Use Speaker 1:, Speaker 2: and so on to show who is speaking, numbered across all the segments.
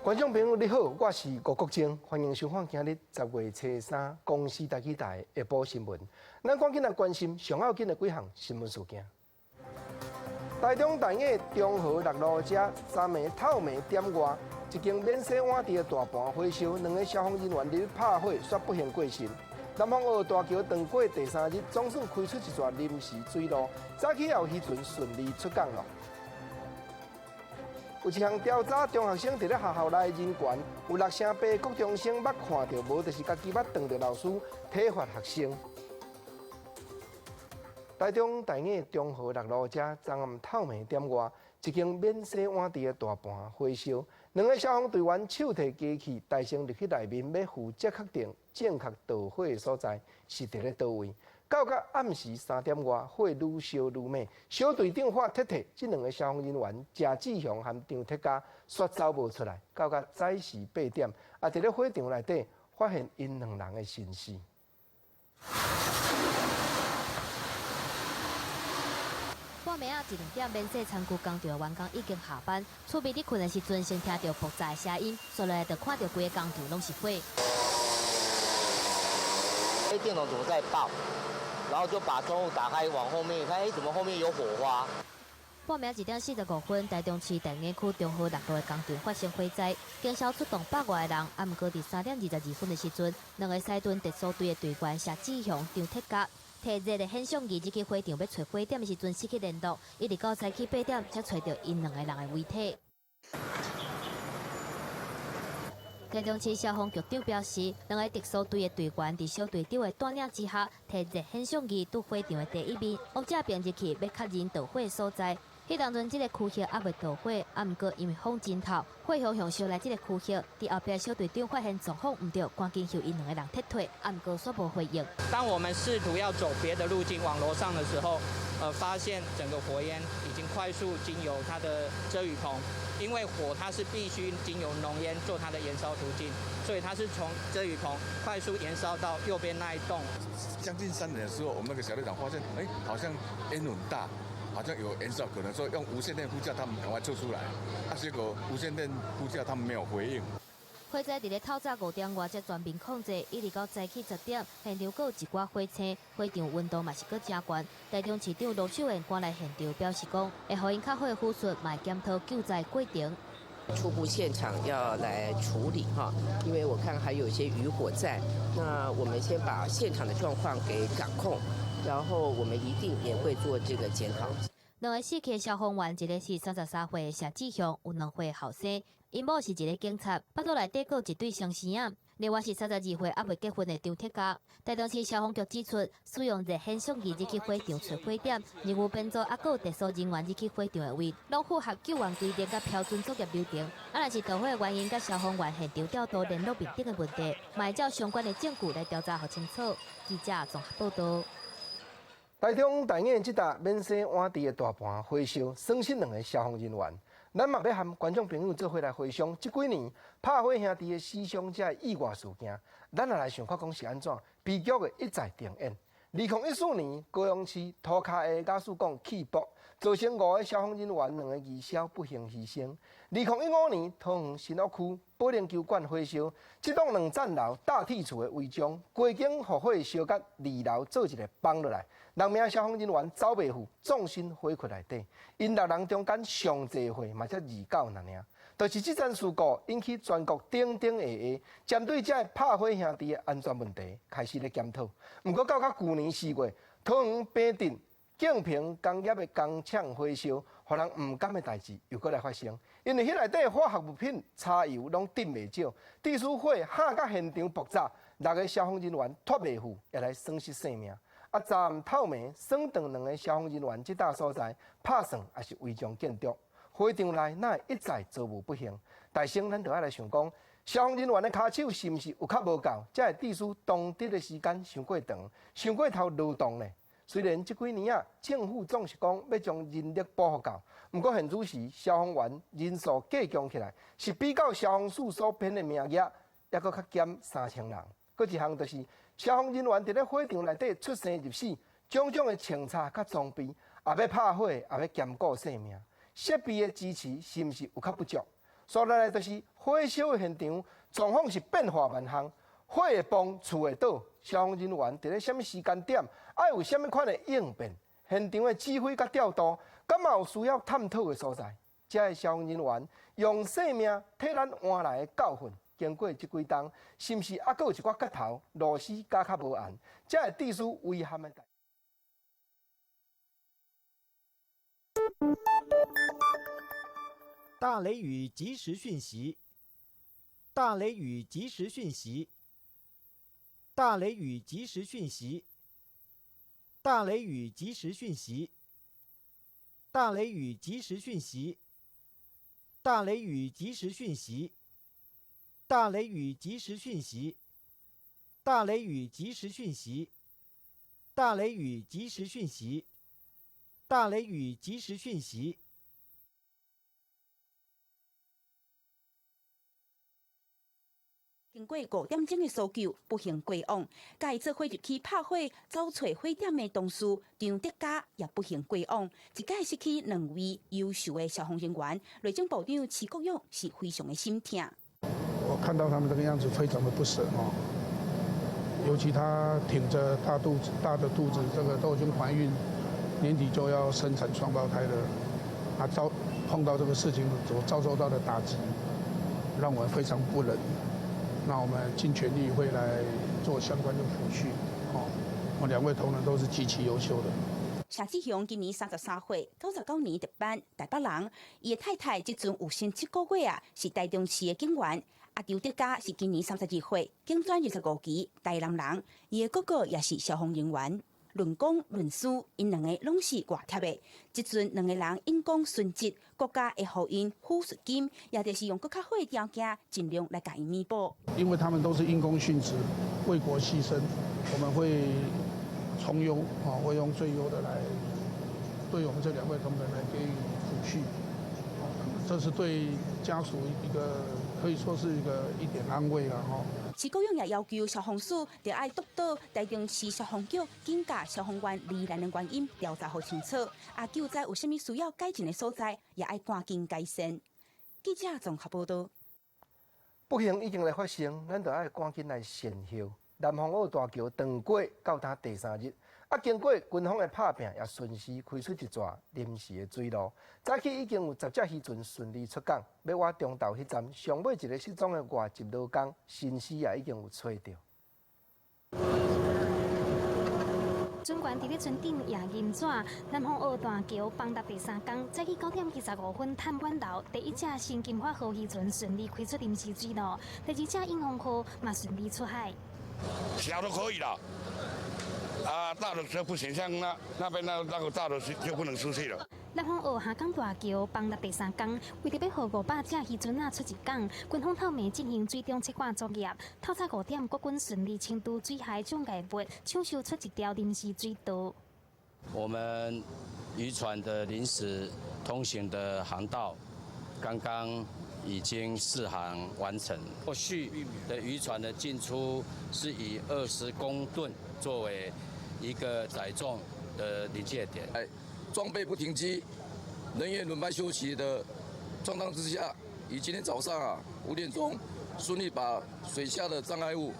Speaker 1: 觀眾朋友你好，我是吳國楨，歡迎收看今日十月初三公視台語台下晡新聞。咱趕緊來關心上要緊的幾項新聞事件。台中大雅中和六路遮，昨暝透暝點外，一間免洗碗池的大盤火燒，兩个消防人員佇拍火，煞不幸過身。南方澳大橋斷過第三日，總算開出一逝臨時水路，早起後漁船順利出港囉。有一項調查，中學生佇咧學校內人權有68%國中生捌看著，無就是家己捌當著老師體罰學生。台中大雅中和六路遮，昨暗透暝點外，一間免洗碗池的大盤火燒，兩个消防隊員手提機器，大聲入去內面，欲負責確定正確著火的所在是佇咧佗位。到甲暗時三點外，火愈燒愈猛，小隊長發鐵提，這兩个消防人員謝志雄和張鐵家煞走無出來。到甲早時八點，啊，佇咧火場內底發現𪜶兩人的身屍。
Speaker 2: 半暝仔一兩點，免洗餐具工廠的員工已經下班，厝邊佇睏的時陣，先聽著爆炸的聲音，紲落來就看著規个工廠攏是火。
Speaker 3: 欸，電筒怎麼在爆？然後就把窗戶打開，往後面一看，欸，怎麼後面有火花？
Speaker 2: 半暝1點45分，台中市大雅區中和六路的工廠發生火災，警消出動百外个人，啊，毋過佇3點22分的時陣，兩个西屯特搜隊的隊員謝志雄、張鐵家，提熱的顯像儀入去火場欲揣火點的時陣失去聯絡，一直到早起8點才揣著𪜶兩个人的遺體。台中市消防局長表示，兩个特搜隊的隊員佇小隊長的帶領之下，提熱顯像儀佇火場的第一面，往這邊入去欲確認著火所在。彼當陣，這个區域猶未著火，啊，毋過因為風真透，火熊熊燒來這个區域，佇後壁小隊長發現狀況毋對，趕緊予𪜶兩个人撤退，啊，毋過煞無回應。
Speaker 4: 當我們試圖要走別的路徑往樓上的時候，發現整個火焰已經快速經由它的遮雨棚，因為火它是必須經由濃煙做它的燃燒途徑，所以它是從遮雨棚快速燃燒到右邊那一棟。
Speaker 5: 將近3點的時候，我們那個小隊長發現，欸，好像煙很大。好像有燃燒，可能說用無線電呼叫他們趕快撤出來，啊，結果無線電呼叫他們沒有回應。
Speaker 2: 火災佇咧透早5點外才全面控制，一直到早起10點，現場閣有一寡火星，火場溫度嘛是閣誠懸。台中市長盧秀燕趕來現場表示講，會予𪜶較好的撫恤，嘛會檢討救災過程。
Speaker 6: 初步現場要來處理哈，因為我看還有一些餘火在，那我們先把現場的狀況給掌控。然後我們一定也會做這個檢討。
Speaker 2: 兩个死去的消防員，一个是33歲的謝志雄，有兩歲後生，𪜶某是一个警察，腹肚內底閣有一對雙生仔。另外是32歲猶未結婚的張鐵家。台中市消防局指出，使用熱顯像儀入去火場揣火點，任務編組猶閣有特搜人員入去火場的位，攏符合救援規定佮標準作業流程。啊，若是著火的原因佮消防員現場調度聯絡面頂的問題，嘛會照相關的證據來調查予清楚。記者綜合報導。
Speaker 1: 台中大雅這搭免洗碗池的大盤火燒，損失兩个消防人員。咱嘛欲和觀眾朋友做伙來回想這幾年拍火兄弟的死傷者意外事件，咱也來想看講是按怎悲劇會一再重演。2014年高雄市塗跤的瓦斯管氣爆，造成五个消防人員兩个義消不幸犧牲。2015年桃園新屋區保齡球館火燒，這棟兩層樓大鐵厝的圍牆，規間予火燒甲二樓做一个崩落來，六名消防人員走袂赴，葬身火窟內底。𪜶六人中間上濟歲嘛才29爾，就是這樁事故引起全國頂頂下下，針對這个拍火兄弟的安全問題開始咧檢討。毋過到佮舊年4月，桃園平鎮景平工業的工廠火燒，予人毋甘的代誌又閣來發生。因為彼內底化學物品、柴油攏鎮袂少，致使火喊甲現場爆炸，六个消防人員脫袂赴，也來損失性命。啊，昨暗透暝損斷兩个消防人員，這搭所在拍算也是違章建築，火場內哪會一再遭遇不幸？大聲，咱就愛來想講，消防人員的跤手是毋是有較無夠，才會致使當值的時間傷過長，傷過頭勞動呢？雖然這幾年啊，政府總是講欲將人力補予夠，毋過現此時消防員人數加強起來，是比較消防署所編的名額，猶閣較減3000人。閣一項就是消防人員佇咧火場內底出生入死，種種的穿插佮裝備，也欲拍火，也欲兼顧性命，設備的支持是毋是有較不足？煞落來就是火燒的現場狀況是變化萬項，火會崩，厝會倒，消防人員佇咧啥物時間點，愛有啥物款的應變，現場的指揮佮調度，敢嘛有需要探討的所在？這个消防人員用性命替咱換來的教訓，經過這幾冬，是毋是猶閣有一寡角頭螺絲咬較無絚，才會致使遺憾的代。
Speaker 7: 大雷雨即時訊息，大雷雨即時訊息，大雷雨即時訊息，大雷雨即時訊息，大雷雨即時訊息，大雷雨即時訊息，大雷雨即時訊息，大雷雨即時訊息，大雷雨即時訊息，大雷雨即時訊息。
Speaker 8: 經過五點鐘的搜救，不幸過往。共伊做伙入去拍火、走揣火點的同事張德嘉也不幸過往。一擺失去兩位優秀的消防人員，內政部長徐國勇是非常的心痛。
Speaker 9: 我看到他們這個樣子，非常的不捨哦。尤其他挺著大肚子、大的肚子，這個都已經懷孕，年底就要生產雙胞胎了。啊，遭碰到這個事情所遭受到的打擊，讓我非常不忍。那我們盡全力會來做相關的撫恤，哦，我兩位同仁都是極其優秀的。
Speaker 8: 謝志雄今年33歲，99年值班，台北人。伊的太太這陣有生7個月啊，是台中市的警員。啊，張德嘉是今年32歲，警專25期，台南人。伊的哥哥也是消防人員。論功論私，𪜶兩個攏是外貼的。這陣兩個人因公殉職，國家會予𪜶撫恤金，也就是用閣較好的條件，盡量來共𪜶彌補。
Speaker 9: 因為他們都是因公殉職，為國犧牲，我們會從優啊，會用最優的來對我們這兩位同仁來給予撫恤。這是對家屬一個可以說是一個一點安慰啦，吼。
Speaker 8: 徐國勇也要求消防署著愛督導台中市消防局緊共消防員罹難的原因調查予清楚，啊，救災有啥物需要改進的所在，也愛趕緊改善。記者綜合報導。
Speaker 1: 不幸已經來發生，咱就愛趕緊來善後。南風澳大橋斷過到今第三日，啊，經過軍方的拍拚，也順時開出一逝臨時的水路。早起已經有10隻漁船順利出港，欲倚中投彼站，上尾一个失蹤的外籍勞工，身屍也已經有揣著。
Speaker 10: 船員佇咧船頂掖銀紙，南風澳大橋崩塌第三工，早起9點25分探滿樓，第一隻新金發號漁船順利開出臨時水路，第二隻永豐號嘛順利出海。
Speaker 11: 小的可以啦，啊，大的就不行，像那邊那個大的就不能出去了。
Speaker 10: 南風澳霞港大橋崩塌第三工，為著欲予500隻漁船仔出入港，軍方透暝進行水中切割作業。透早5點，國軍順利清除水下障礙物，搶修出一條臨時水道。
Speaker 12: 我們漁船的臨時通行的航道，剛剛已經試航完成。後續的漁船的進出是以20公噸作為一個載重的臨界點。
Speaker 13: 哎，裝備不停機，人員輪班休息的狀況之下，以今天早上啊5點鐘順利把水下的障礙物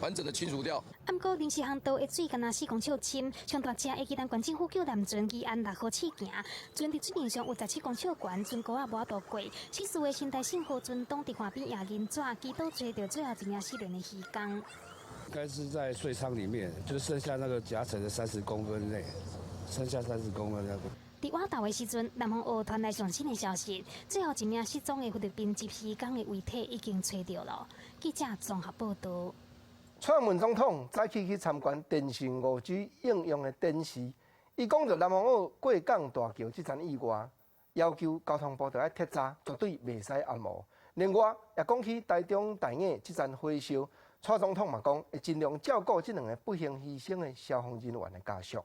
Speaker 13: 完整的清除掉。
Speaker 10: 毋過臨時航道的水敢若4公尺深，上大隻會記咱縣政府叫南船議案6號試行，船佇水面上有17公尺懸，船高仔無法度過。失事的新台信號船東佇岸邊掖銀紙，祈禱揣著最後一名失聯的漁工。
Speaker 14: 應該是在水艙裡面，就剩下那個夾層的30公分內，剩下30公分那個。
Speaker 10: 佇倚晝的時陣，南風澳傳來上新的消息，最後一名失蹤的菲律賓籍漁工的遺體已經揣著了。記者綜合報導。
Speaker 1: 蔡英文總統早起去參觀電信5G 應用的展示，伊講著南風澳過港大橋這層意外，要求交通部著愛徹查，絕對袂使掩護。另外，也講起台中大雅這盞火燒，蔡總統嘛講會盡量照顧這兩个不幸犧牲的消防人員的家屬。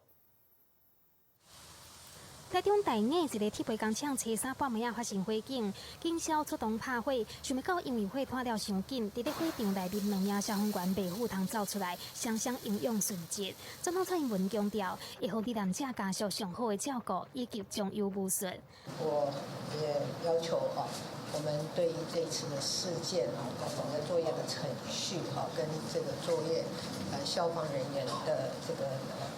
Speaker 10: 台中大雅一个鐵皮工廠初三半暝仔發生火警，警消出動拍火，想袂到因為火湠了傷緊，佇咧火場內面兩名消防員袂赴通走出來，雙雙英勇殉職。總統蔡英文強調，會予罹難者家屬上好的照顧，以及將優撫恤。
Speaker 15: 我也要求啊，我們對於這一次的事件啊，整個作業的程序啊，跟這個作業消防人員的這個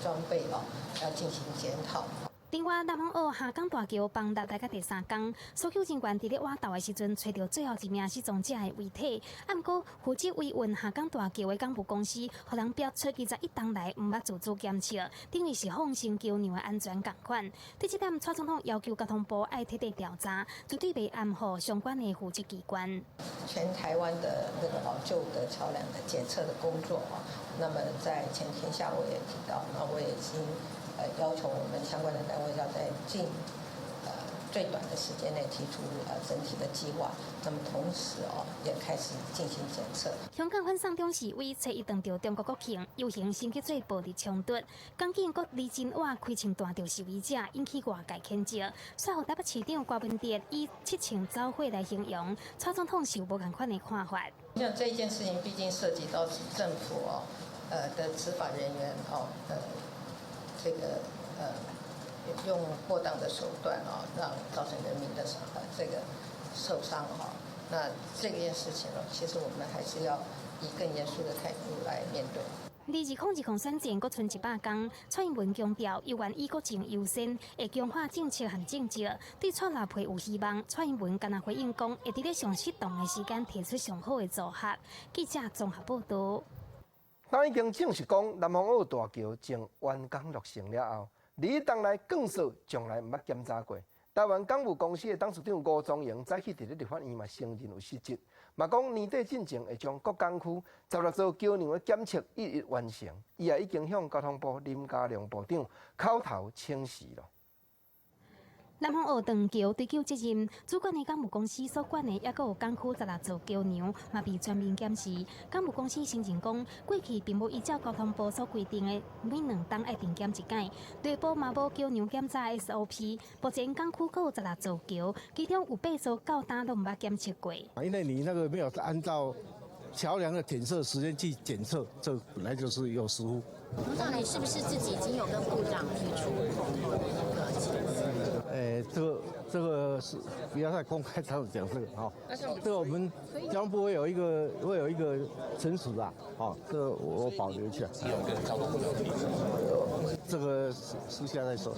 Speaker 15: 裝備啊，要進行檢討。
Speaker 10: 另外，南風澳下港大橋崩塌來到第三工，搜救人員佇咧挖鬥的時陣，揣著最後一名失蹤者的遺體。啊，毋過負責維運下港大橋的港務公司，予人標出21冬來毋捌自主檢測，等於是放生橋梁的安全仝款。對這點，蔡總統要求交通部愛徹底調查，絕對袂掩護相關的負責機關。
Speaker 15: 全台灣的那個老舊的橋梁的檢測的工作啊，那麼在前天下午也提到，那我也已經要求我們相關的單位要在盡最短的時間內提出整體的計劃，那麼同時哦也開始進行檢測。
Speaker 10: 香港反送中示威，初一碰著中國國慶遊行，升級做暴力衝突，港警閣李真瓦開槍彈著示威者，引起外界譴責。煞予台北市長柯文哲以七槍走火來形容，蔡總統是有無仝款的看法。
Speaker 15: 像這件事情，畢竟涉及到是政府哦，的執法人員哦，這個用過當的手段啊，讓造成人民的這個受傷哈。那這件事情呢，其實我們還是要以更嚴肅的態度來面對。
Speaker 10: 2020選戰閣賰100工，蔡英文強調，猶原以國政優先，會強化政策和政績，對蔡老皮有希望。蔡英文敢若回應講，會佇咧上適當的時間提出上好的組合。記者綜合報導。
Speaker 1: 當已經證實講南風澳大橋正完工落成了後，21冬來鋼索從來毋捌檢查過。台灣港務公司的董事長吳宗榮早起佇咧立法院嘛承認有失職，嘛講年底進前會將各港區16座橋梁的檢測一一完成。伊也已經向交通部林佳龍部長口頭請示了。
Speaker 10: 南風澳斷橋追究責任，主管的港務公司所管的，抑閣有港區16座橋梁，嘛被全面檢視。港務公司承認講，過去並無依照交通部所規定的每2冬愛定檢一擺，內部嘛無橋梁檢查 SOP。目前港區閣有16座橋，其中有8座到今攏毋捌檢測過。
Speaker 14: 因為你那個沒有按照橋梁的檢測時間去檢測，這本來就是有失誤。
Speaker 16: 董事長，你是不是自己已經有跟部長提出口頭的一個請辭？
Speaker 14: 這個是不要在公開場合講這個哈。這個我們交通部會有一個陳述啊，好，這個我保留起來。這個私下再說。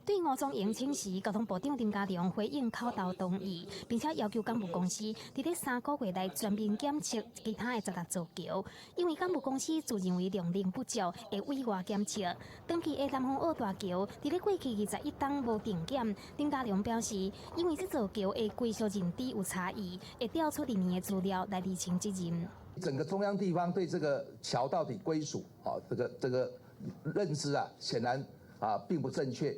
Speaker 10: 對吳宗榮請辭，交通部長林佳龍回應口頭同意，並且要求港務公司佇咧3個月內全面檢測其他的16座橋，因為港務公司自認為量能不足，會委外檢測。長期的南風澳大橋佇咧過去21冬無定檢，林佳龍表示，因為這座橋的歸屬認知有差異，會調出歷年的資料來釐清責任。
Speaker 17: 整個中央地方對這個橋到底歸屬啊，這個認知啊，顯然啊並不正確。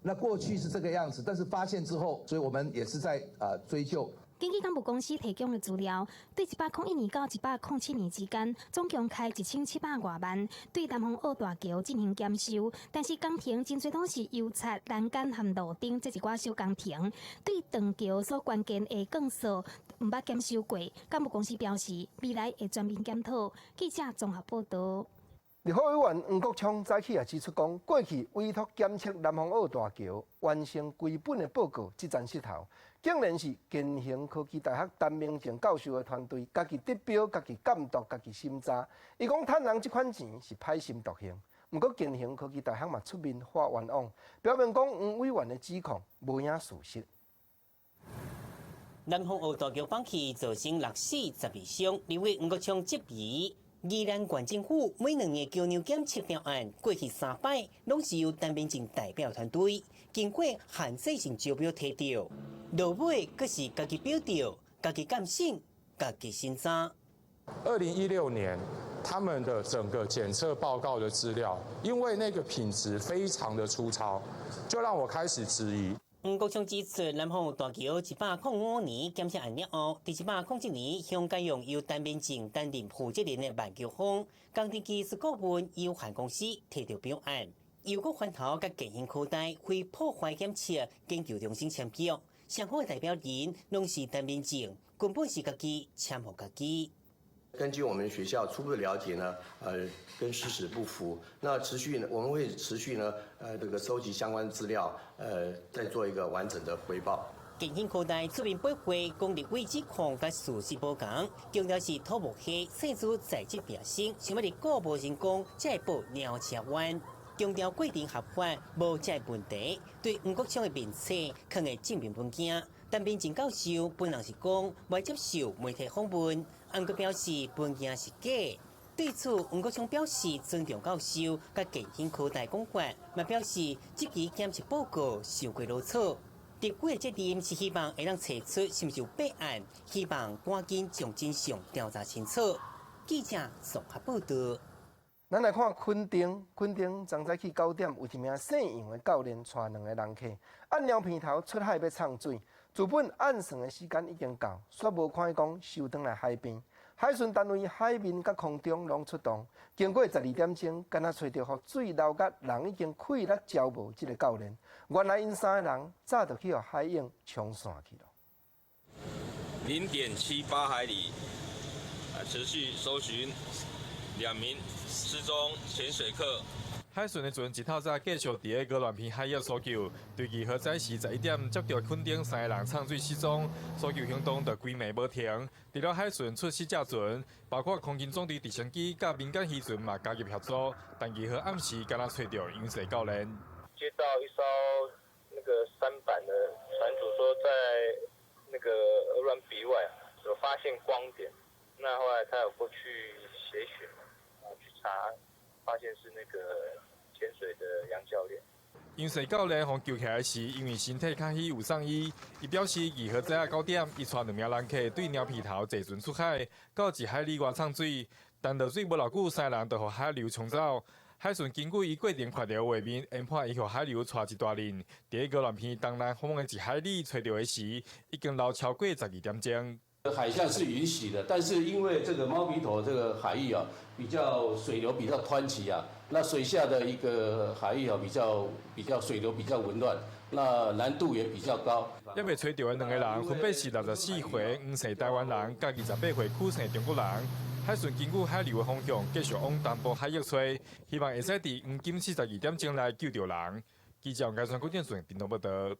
Speaker 17: 那過去是這個樣子，但是發現之後，所以我們也是在追究。
Speaker 10: 根據港務公司提供的資料，對101年到107年之間，總共開1700外萬對南風澳大橋進行檢修，但是工程真濟攏是油漆、欄杆和路燈這一寡小工程，對斷橋所關鍵的鋼索毋捌檢修過。港務公司表示，未來會全面檢討。記者綜合報導。
Speaker 1: 立法委員黃國昌早起也指出講，過去委託檢測南風澳大橋完成規本的報告，這層失頭，竟然是健行科技大學陳明正教授的團隊，家己得標、家己監督、家己審查。伊講趁人這款錢是歹心毒行。毋過健行科技大學嘛出面發冤枉，表明講黃委員的指控無影事實。
Speaker 18: 南風澳大橋崩去，造成6死12傷，立委黃國昌質疑。宜蘭縣政府每兩个橋梁檢測方案，過去三擺攏是由陳明正代表團隊經過限制性招標提著，落尾閣是家己標著、家己監審、家己審查。
Speaker 19: 2016年，他們的整個檢測報告的資料，因為那個品質非常的粗糙，就讓我開始質疑。
Speaker 18: 黃國昌指出，南方大橋105年檢測案了後，佇107年向改用由陳明正擔任負責人的萬橋峰工程技術顧問有限公司提著標案，由國環頭佮建興科大非破壞檢測研究中心簽約，雙方的代表人攏是陳明正，根本是家己簽予家己。
Speaker 20: 根據我們學校初步的了解呢，跟事實不符。那持續呢，我們會持續呢，這個收集相關資料，再做一個完整的回報。
Speaker 18: 建興科大出面駁回，講立委指控佮事實無仝，強調是土木系細組在職畢業生，想欲入股無成功，才會報鳥車灣。強調過程合法，無這個問題。對黃國昌的面冊，囥佇證明文件。陳明正教授本人是講，袂接受媒體訪問，毋過表示文件是假。對此，黃國昌表示尊重教授佮建興科大講法，嘛表示這期檢測報告傷過囉嗦。立委的責任是希望會當查出是毋是有弊案，希望趕緊將真相調查清楚。記者綜合報道。
Speaker 1: 咱來看墾丁，墾丁昨早起9點，有一名姓楊的教練帶兩个人客，按貓鼻頭出海欲藏水。自本按算的時間已經到，煞無看伊講收轉來海邊。海巡單位海面佮空中攏出動，經過12點鐘，敢若揣著予水流甲人已經氣力焦無這个教練。原來𪜶三个人早就去予海湧沖散去了。
Speaker 21: 0.78海里，持續搜尋兩名失蹤潛水客。
Speaker 19: 海巡的船一透早繼續佇個鵝鑾鼻海域搜救，對2號早時11點接著墾丁三個人藏水失蹤，搜救行動就規暝無停。除了海巡出四隻船，包括空勤總隊直升機佮民間漁船嘛加入協助。但2號暗時敢若揣著楊姓教練。
Speaker 22: 接到一艘那個舢板的船主說，在那個鵝鑾鼻外有發現光點，那後來他有過去協尋，去查。發現是那個潛水的楊教練。
Speaker 19: 楊姓教練予救起來時，因為身體較虛有送醫。伊表示2號早仔9點，伊帶兩名人客對貓鼻頭坐船出海，到1海里外藏水，但落水無偌久，三个人就予海流沖走。海巡根據伊過程看著畫面，研判伊予海流帶一大輪，佇個鵝鑾鼻東南方的1海里揣著的時，已經流超過12點鐘。
Speaker 23: 海象是允許的，但是因為這個貓鼻頭這個海域啊，比較水流比較湍急啊，那水下的一個海域啊，比較水流比較紊亂，那難度也比較高。
Speaker 19: 猶未揣著的兩个人分別是64歲黃姓台灣人，佮28歲許姓中國人。海巡根據海流的方向，繼續往東部海域揣，希望會使佇黃金42點鐘內救著人。記者王家川古鎮船頻道報道。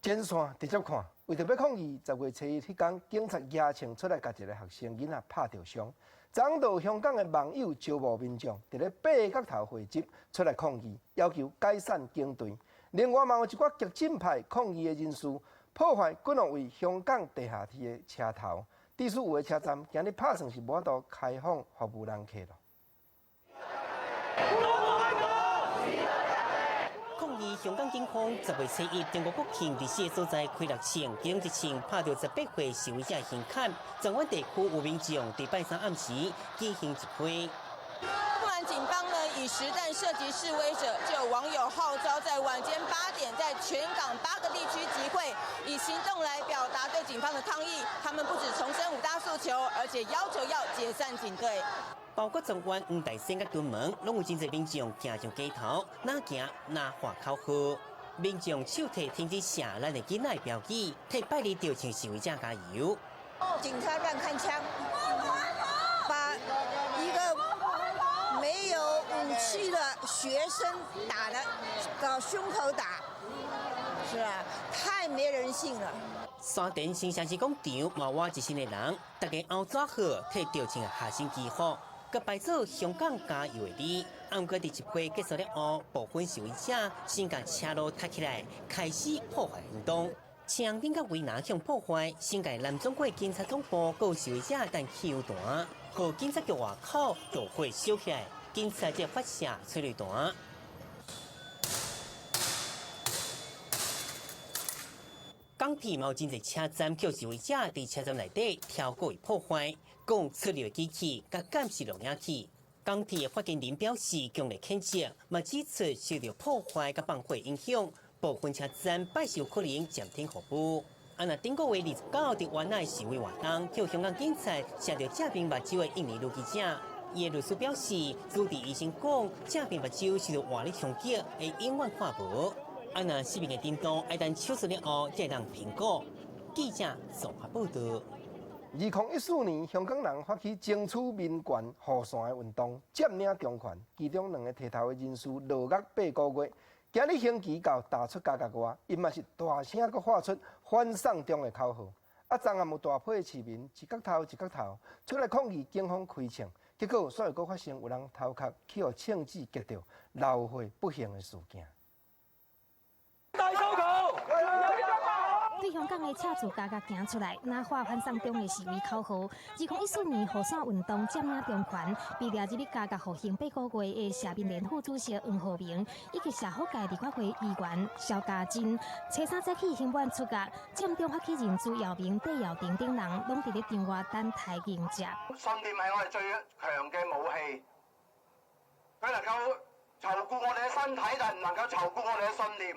Speaker 1: 前線直接看，為著欲抗議，10月7日彼工，警察舉槍出來，共一个學生囡仔拍著傷。昨到香港的網友招募民眾，佇咧八角頭匯集出來抗議，要求解散警隊。另外嘛有一寡激進派抗議的人士破壞幾落位香港地下鐵的車頭，致使有的車站今日拍算是無法度開放服務人客囉。
Speaker 18: 抗議香港警方10月7日中國國慶佇四个所在開六槍，其中一槍拍著18歲示威者胸坎。荃灣地區有民眾佇拜三暗時舉行集會。
Speaker 24: 不滿警方呢以實彈射擊示威者，就有網友號召在晚間8點在全港8個地區集會，以行動來表達對警方的抗議。他們不止重申5大訴求，而且要求要解散警隊。
Speaker 18: 包括荃灣、黃大仙佮屯門，攏有真濟民眾行上街頭，若行若喊口號。民眾手提停止射咱的囡仔的標語，替拜日著槍示威者加油。
Speaker 25: 警察亂開槍，把一個沒有武器的學生打了，到胸口打，是吧？太沒人性了。
Speaker 18: 山頂新城市廣場嘛倚一身的人，大家烏紙鶴替著槍的學生祈福。閣排做香港加油的字，毋過佇集會結束了後，部分示威者先共車路踢起來，開始破壞行動。牆頂佮圍欄向破壞，新界南總過警察總部閣有示威者擲汽油彈，予警察局外口大火燒起來，警察則發射催淚彈。港鐵嘛有真濟車站，予示威者佇車站內底挑故意破壞，講出入機器佮監視錄影器。港鐵的發言人表示強烈譴責，嘛指出受著破壞佮放火影響，部分車站拜四有可能暫停服務。啊，若頂個月29佇灣仔示威活動，予香港警察射著正爿目睭的印尼女記者，伊的律師表示，主治醫生講正爿目睭受著外力衝擊，會永遠看無。啊，若失明的程度，愛等手術了後才會當評估。記者綜合報導。
Speaker 1: 2014年，香港人發起爭取民權雨傘的運動，佔領中環，其中兩个提頭的人士落獄8個月。今日星期到踏出監獄外，𪜶嘛是大聲閣喊出反送中的口號。啊，昨暗有大批的市民一角頭一角頭出來抗議警方開槍，結果煞閣發生有人頭殼去予槍子擊著，流血不幸的事件。
Speaker 2: 大訴求。
Speaker 10: 對香港的赤字監獄行出來，呐喊反送中的示威口號。2014年雨傘運動佔領中環，被掠入去監獄服刑八個月的社民連副主席黃浩銘，以及社福界立法會議員蕭家珍，初三早起刑滿出獄，佔中發起人朱耀明、戴耀廷等人，攏佇咧場外等待迎接。
Speaker 3: 信念係我哋最強嘅武器，佢能夠囚固我哋嘅身體，但唔能夠囚固我哋嘅信念。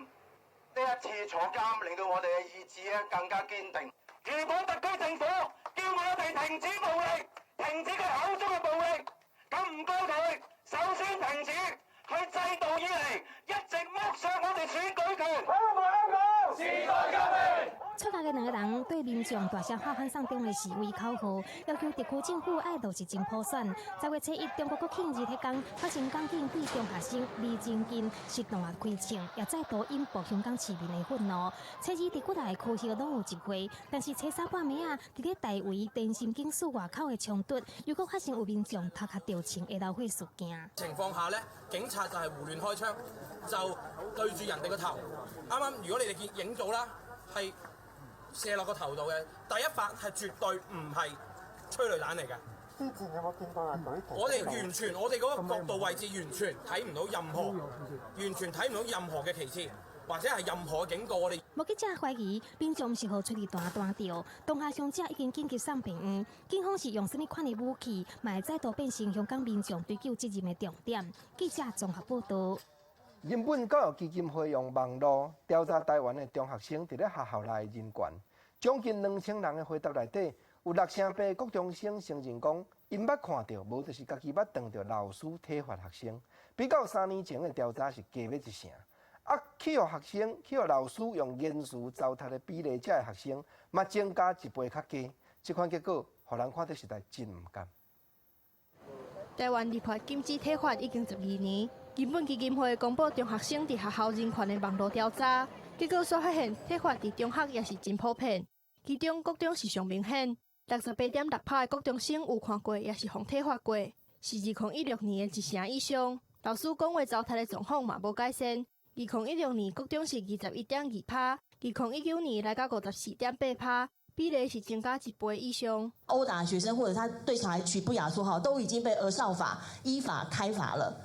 Speaker 3: 呢一次坐監，令到我哋嘅意志咧更加堅定。如果特區政府叫我哋停止暴力，停止佢口中嘅暴力，咁唔該佢首先停止佢制度以嚟一直剝削我哋選舉權。
Speaker 2: 香港，香港，時代革命。
Speaker 10: 出獄的兩個人對民眾大聲喊反送中的示威口號，要求特區政府愛落實真普選。10月初1，中國國慶日彼工，發生港警對中學生李貞金實彈開槍，也再度引爆香港市民的憤怒。初二佇幾大區域攏有集會，但是初三半暝仔，佇咧大圍電信警署外口的衝突，又閣發生有民眾頭殼著槍的流血事件。
Speaker 4: 情況下呢，警察就係胡亂開槍，就對住人哋個頭。啱啱如果你哋見影到啦，係射落個頭度嘅，第一發係絕對唔係催淚彈嚟嘅。
Speaker 5: 之前有冇見過人舉旗？
Speaker 4: 我哋完全，我哋嗰個角度位置完全睇唔到任何，完全睇唔到任何嘅旗幟，或者係任何警告我哋。
Speaker 10: 目擊者懷疑民眾是予催淚彈彈著，當下傷者已經緊急送病院。警方是用啥物款的武器，嘛會再度變成香港民眾追究責任的重點。記者綜合報導。
Speaker 1: 人本教育基金會用網路調查台灣的中學生佇咧學校內人權，將近2000人的回答內底，有68%國中生承認講，𪜶捌看著，無就是家己捌當著老師體罰學生。比較3年前的調查是加欲一成。啊，去予學生、去予老師用言辭糟蹋的比例，這的學生嘛增加一倍較低。這款結果，予人看得實在真毋甘。
Speaker 6: 台灣立法禁止體罰已經12年。人本基金會公布中學生佇學校人權的網路調查，結果所發現體罰佇中學也是真普遍，其中國中是上明顯，68.6%的國中生有看過，也是予體罰過，是2016年的一成以上。老師講話糟蹋的狀況嘛無改善。2016年國中是21.2%，2019年來到54.8%，比例是增加一倍以上。
Speaker 26: 毆打學生或者他對小孩取不雅綽號，都已經被兒少法依法開罰了。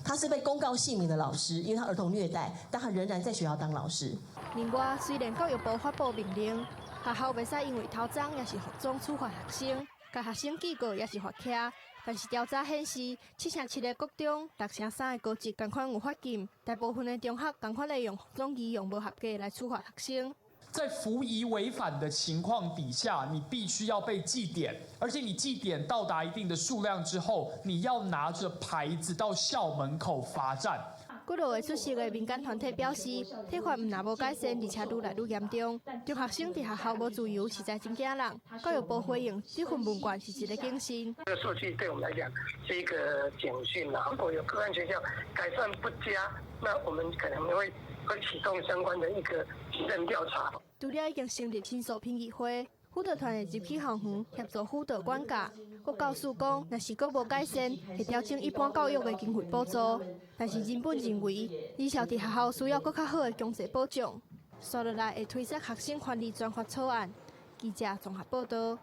Speaker 26: 他是被公告姓名的老師，因為他兒童虐待，但他仍然在學校當老師。
Speaker 6: 另外，雖然教育部發布命令，學校袂使因為偷鬃抑是服裝處罰學生，共學生記過抑是罰徛，但是調查顯示，7成7的國中、6成3的高職仝款有罰金，大部分的中學仝款會用服裝儀容無合格來處罰學生。
Speaker 27: 在服儀違反的情況底下，你必須要被記點，而且你記點到達一定的數量之後，你要拿着牌子到校門口罰站。
Speaker 6: 幾落個出席的民間團體表示，體罰毋但無改善，而且愈來愈嚴重。中學生佇學校無自由，實在真驚人。教育部回應，這份問卷是一個警訊。
Speaker 28: 這個數據對我們來講是一個警訊啦。如果有個案學校改善不佳，那我們可能會啟動相關的一個行政調查。
Speaker 6: 除了已經成立申訴評議會，輔導團會入去校園協助輔導管教。閣教師講，若是閣無改善，會調整一般教育的經費補助。但是人本認為，兒少佇學校需要閣較好的經濟保障。紲落來會推出學生權利專法草案。記者綜合報導。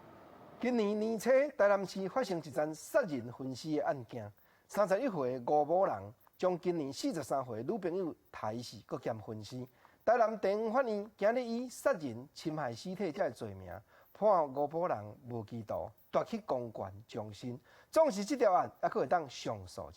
Speaker 1: 今年年初，台南市發生一樁殺人分屍的案件，31歲吳某人將今年43歲女朋友刣死，閣兼分屍。台南地方法院今日以殺人、侵害屍體這个罪名判吳某人無期徒，奪去公權終身。總是這條案猶閣會當上訴。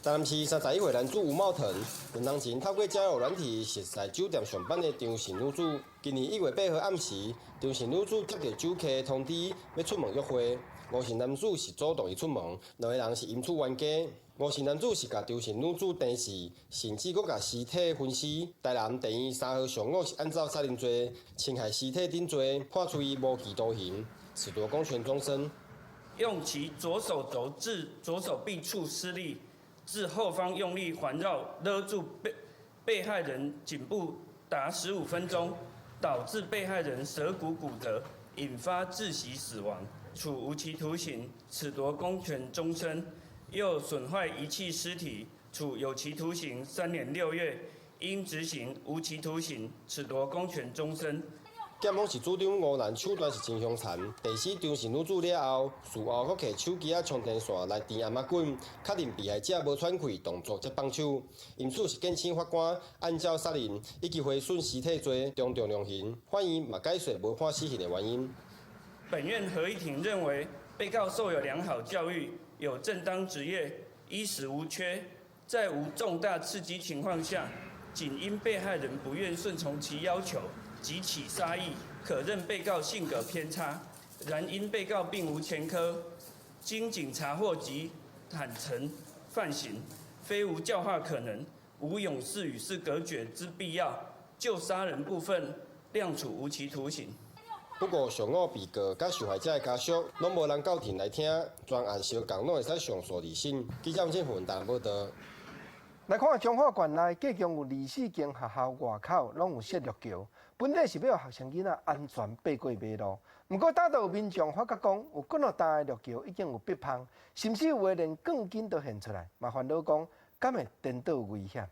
Speaker 7: 台南市31歲男子吳茂騰，2年前透過交友軟體熟似酒店上班的張姓女子。今年1月8號暗時，張姓女子接到酒客通知，欲出門約會。吳姓男子是主動伊出門，兩個人是陰處冤家。吳姓男子是共張姓女子電死，甚至閣共屍體分屍。台南地院3號上午是按照殺人罪、侵害屍體等罪，判處伊無期徒刑，褫奪公權終身。
Speaker 8: 用其左手肘至左手臂處施力，自後方用力環繞勒住被害人頸部達15分鐘，導致被害人舌骨骨折，引發窒息死亡，處無期徒刑，褫奪公權終身。又損壞遺棄屍體，處有期徒刑3年6月，應執行無期徒刑，褫奪公權終身。
Speaker 7: 檢方是主張吳男手段是真兇殘，電死張姓女子了後，事後閣提手機仔充電線來纏頷仔緊，確認被害者無喘氣，動作才放手。因此是建請法官按照殺人以及毀損屍體罪當重量刑。法院嘛解說無判死刑的原因。
Speaker 8: 本院合議庭認為，被告受有良好教育，有正當職業，衣食無缺，在無重大刺激情況下，僅因被害人不願順從其要求，即起殺意，可認被告性格偏差。然因被告並無前科，經警查獲及坦承犯行，非無教化可能，無勇士與世隔絕之必要，就殺人部分量處無期徒刑。
Speaker 7: 不過上午被告佮受害者的家屬攏無人到庭來聽，全案相仝攏會使上訴二審。記者黃振雲台南報導。
Speaker 1: 來看彰化縣內，計共有24間學校外口攏有設陸橋，本底是欲予學生囡仔安全爬過馬路。毋過，當地有民眾發覺講，有幾若棟的陸橋已經有篦縫，甚至有的連鋼筋都現出來，嘛煩惱講，敢會顛倒危險。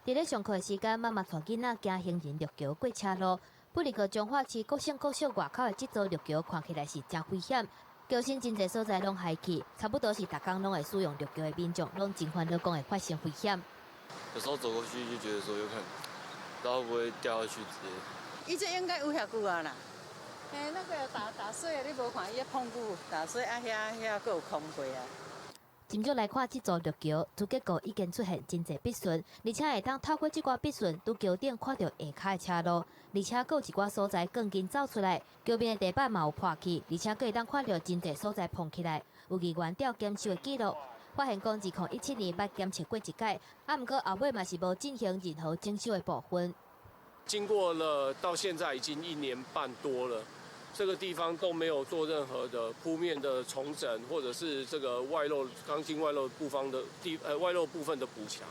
Speaker 9: 佇咧上課的時間，媽媽帶囡仔行行人陸橋過車路。不過，彰化市國省國小外口的這座陸橋看起來是誠危險，橋身真濟所在攏害去，差不多是逐工攏會使用陸橋的民眾，攏真煩惱，講會發生危險。
Speaker 11: 有時候走過去就覺得說有可能，不知道會不會掉下去之類。
Speaker 12: 伊這應該有遐久啊啦，嘿，那個打打水，你無看伊碰久打水啊，遐遐閣有空過啊。
Speaker 9: 斟酌來看這座陸橋，主結構已經出現真濟筆順，而且會當透過這寡筆順，佇橋頂看著下跤的車路，而且閣有一寡所在鋼筋走出來，橋面的地板嘛有破去，而且閣會當看著真濟所在膨起來。有議員調檢修的記錄，發現講2017年捌檢測過一擺，啊，毋過後尾嘛是無進行任何整修的部分。
Speaker 13: 經過了到現在已經一年半多了。這個地方都沒有做任何的鋪面的重整，或者是這個外露鋼筋外露部分的地外露部分的補強。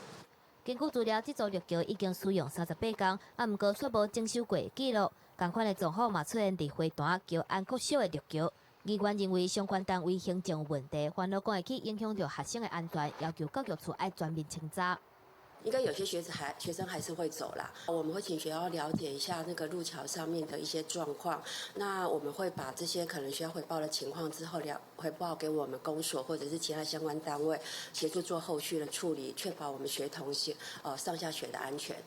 Speaker 9: 根據資料，這座陸橋已經使用38工，啊，毋過卻無整修過的記錄。仝款的狀況嘛出現佇花壇橋安國小的陸橋。議員認為相關單位行政有問題，煩惱講會去影響著學生的安全，要求教育處愛全面清查。
Speaker 15: 應該有些學子還學生還是會走啦，我們會請學校了解一下那個路橋上面的一些狀況。那我們會把這些可能需要回報的情況之後了回報給我們公所或者是其他相關單位，協助做後續的處理，確保我們學童上下學的安全。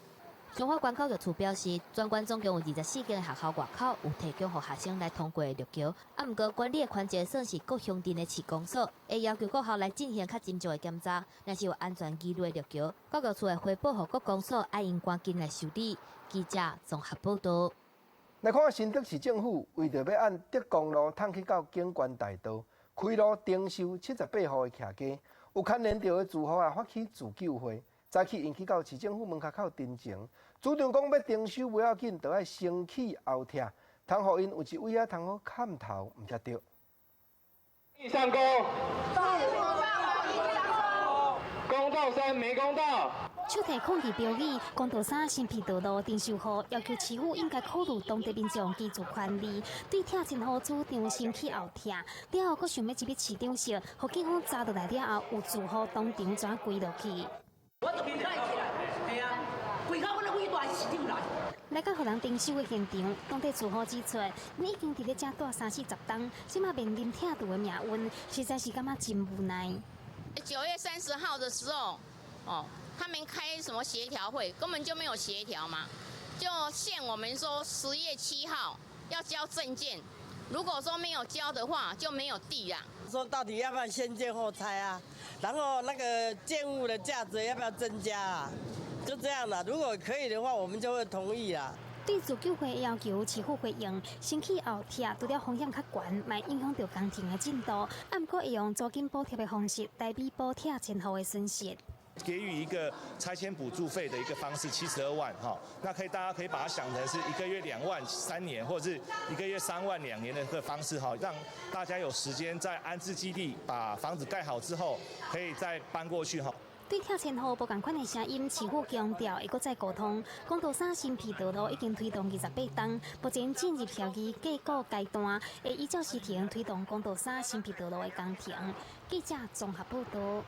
Speaker 9: 彰化縣教育處表示，全縣總共有24間學校外口有提供予學生來通過的陸橋，啊，毋過管理的權責算是各鄉鎮的市公所，會要求各校來進行較斟酌的檢查，若是有安全疑慮的陸橋，教育處會回報予各公所，愛𪜶趕緊來修理。記者綜合報導。
Speaker 1: 來看新竹市政府為著欲按德公路通去到景觀大道開路徵收78戶的徛家，有牽連著的住戶啊發起自救會。早起𪜶去到市政府門跤口陳情，主張講欲徵收無要緊，著愛先起後拆，通予𪜶有一位仔通好崁頭，毋才對。
Speaker 2: 上工，公道三沒公道。
Speaker 10: 手提抗議標語，公道三新陂道路徵收戶，要求市府應該考慮當地民眾居住權利，對拆遷戶主張先起後拆，了後閣想欲入去市長室，予警方查落來了後，有住戶當場怎跪落去。
Speaker 16: 我就袂使起來，係啊，跪到阮的偉大市長來。
Speaker 10: 來到予人徵收的現場，當地住戶指出，𪜶已經佇咧遮蹛三四十冬，這馬面臨拆除的命運，實在是感覺真無奈。
Speaker 29: 9月30號的時候，哦，他們開什麼協調會，根本就沒有協調嘛，就限我們說10月7號要交證件，如果說沒有交的話，就沒有地啦。
Speaker 14: 說到底要不要先建後拆啊？然後那個建物的價值要不要增加啊？就這樣啦。如果可以的話，我們就會同意啦。
Speaker 10: 對自救會的要求，市府回應，先去後拆，除了風險較懸，嘛會影響著工程的進度。毋過會用租金補貼的方式來彌補拆遷戶的損失。
Speaker 17: 給予一個拆遷補助費的一個方式，72萬哈，那可以大家可以把它想成是一個月2萬3年，或者是一個月3萬2年的一個方式哈，讓大家有時間在安置基地把房子蓋好之後，可以再搬過去哈。
Speaker 10: 對拆遷戶無仝款的聲音，市府強調會閣再溝通。公道三新陂道路已經推動28冬，目前進入協議加固階段，會依照時程推動公道三新陂道路的工程。記者綜合報導。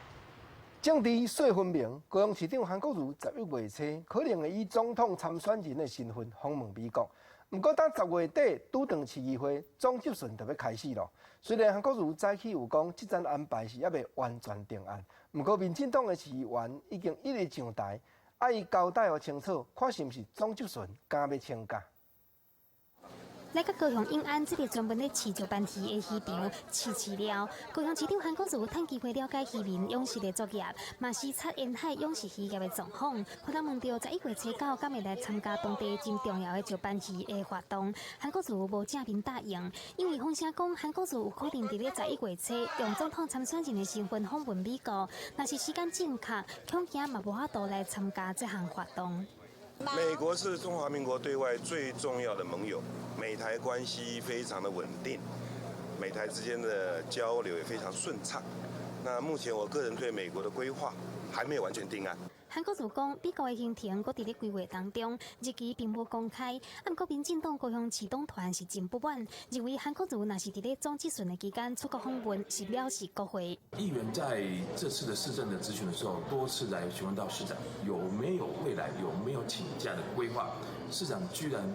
Speaker 1: 政治說分明，高雄市長韓國瑜11月初可能會以總統參選人的身份訪問美國。毋過，當10月底拄轉市議會總質詢就欲開始囉。雖然韓國瑜早起有講，這陣安排是猶未完全定案，毋過民進黨的市議員已經一直上台，愛伊交代予清楚，看是毋是總質詢敢欲請假。
Speaker 10: 來到高雄永安這个專門咧飼石斑魚的魚場試飼料，高雄市長韓國瑜趁機會了解漁民養殖的作業，嘛視察沿海養殖漁業的狀況。可當問著11月初9敢會來參加當地真重要的石斑魚的活動，韓國瑜無正面答應，因為風聲講韓國瑜有可能佇咧十一月初用總統參選人的身份訪問美國，若是時間正確，恐驚嘛無法度來參加這項活動。
Speaker 19: 美國是中華民國對外最重要的盟友，美台關係非常的穩定，美台之間的交流也非常順暢。那目前我個人對美國的規劃還沒有完全定案。
Speaker 10: 韓國瑜講，美國的行程閣佇咧規劃當中，日期並無公開。毋過民進黨高雄市黨團是真不滿，認為韓國瑜若是佇咧總質詢的期間出國訪問，是藐視國會。
Speaker 20: 議員在這次的市政的質詢的時候，多次來詢問到市長有沒有未來有沒有請假的規劃，市長居然